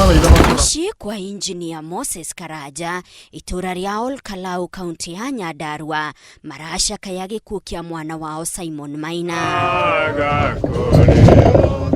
Mũciĩ kwa injinia Moses Karanja, itũra rĩa Ol Kalou, kaunti ya Nyandarua, maracakaya gĩkuũ kĩa mwana wao Simon Maina.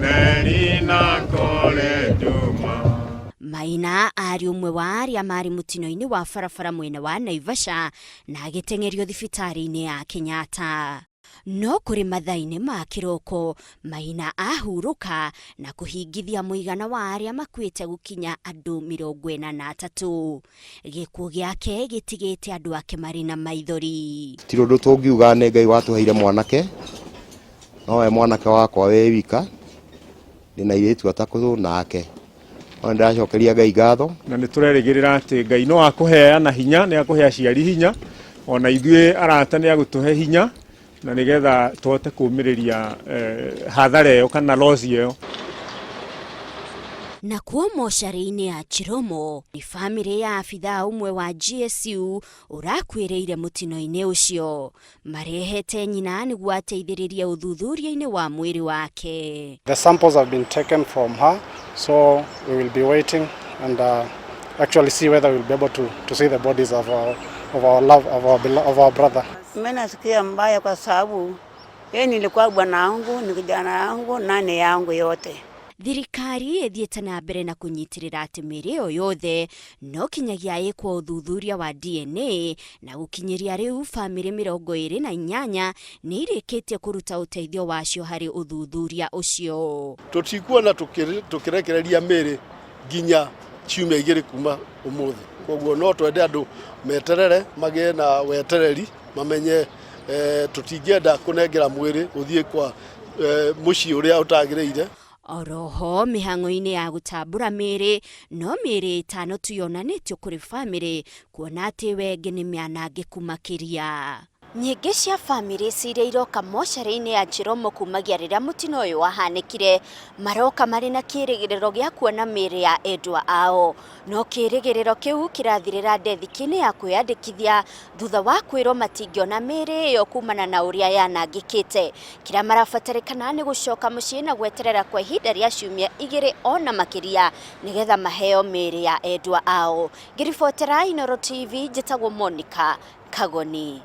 Merina kore Juma. Maina arĩ ũmwe wa arĩa marĩ mũtino-inĩ wa barabara mwena wa Naivasha na agĩteng'erio thibitarĩ-inĩ ya Kenyatta. No kũrĩ mathaa-inĩ ma kĩroko, Maina ahurũka na kũhingithia mũigana wa arĩa makuĩte gũkinya andũ 43. Gĩkuũ gĩake gĩtigĩte andũ ake marĩ na maithori. Tirĩ ũndũ tũngiuga, nĩ Ngai watũheire mwanake, nowe mwanake wakwa wĩ wika, ndĩna airĩtu atatũ nake, no nĩndĩracokeria Ngai ngatho. Na nĩ tũrerĩgĩrĩra atĩ Ngai no akũheana hinya, nĩ akũhe aciari hinya, ona ithuĩ arata nĩ agũtũhe hinya, na nĩgetha tũhote kũmĩrĩria hathara ĩyo kana loss ĩyo. Nakuo mocarĩ-inĩ ya Chiromo nĩ bamĩrĩ ya abithaa ũmwe wa GSU ũrakuĩrĩire mũtino-inĩ ũcio. Marehete nyina nĩguo ateithĩrĩrie ũthuthuria-inĩ wa mwĩrĩ wake. The samples have been taken from her, so we will be waiting and actually see whether we'll be able to see the bodies of our love, of our brother. Mimi nasikia mbaya kwa sababu yeye nilikuwa bwana wangu, ni kijana yangu na ni yangu yote. Thirikari ĩthiĩte na mbere na kũnyitĩrĩra atĩ mĩĩrĩ ĩyo yothe no kinyagia ĩkwo ũthuthuria wa DNA, na gũkinyĩria rĩu bamĩrĩ 28 nĩ irĩkĩtie kũruta ũteithio wacio harĩ ũthuthuria ũcio. Tũtikuona tũkĩrekereria mĩĩrĩ nginya ciumia 2 kuma ũmũthĩ. Koguo no twende andũ meterere, magĩe na wetereri, mamenye tũtingĩenda kũnengera mwĩrĩ ũthiĩ kwa mũciĩ ũrĩa ũtagĩrĩire. Oroho mĩhang'o-inĩ ya gũtambũra mĩĩrĩ, no mĩĩrĩ 5 tu yonanĩtio kũrĩ bamĩrĩ, kuona atĩ wengĩ nĩ mĩanangĩku makĩria. Nyingĩ cia bamĩrĩ iria iroka mocarĩ-inĩ ya Chiromo kumagia rĩrĩa mũtino ũyũ wahanĩkire, maroka marĩ na kĩrĩgĩrĩro gĩa kuona mĩĩrĩ ya endwa ao, no kĩrĩgĩrĩro kĩu kĩrathirĩra ndethiki-inĩ ya kwĩyandĩkithia thutha wa kwĩrwo matingĩona mĩĩrĩ ĩyo kumana na ũrĩa yanangĩkĩte. Kĩrĩa marabatarĩkana nĩ gũcoka mũciĩ na gweterera kwa ihinda rĩa ciumia 2 ona makĩria nĩgetha maheo mĩĩrĩ ya endwa ao. Ngĩribotera Inooro TV, njĩtagwo Monica Kagoni.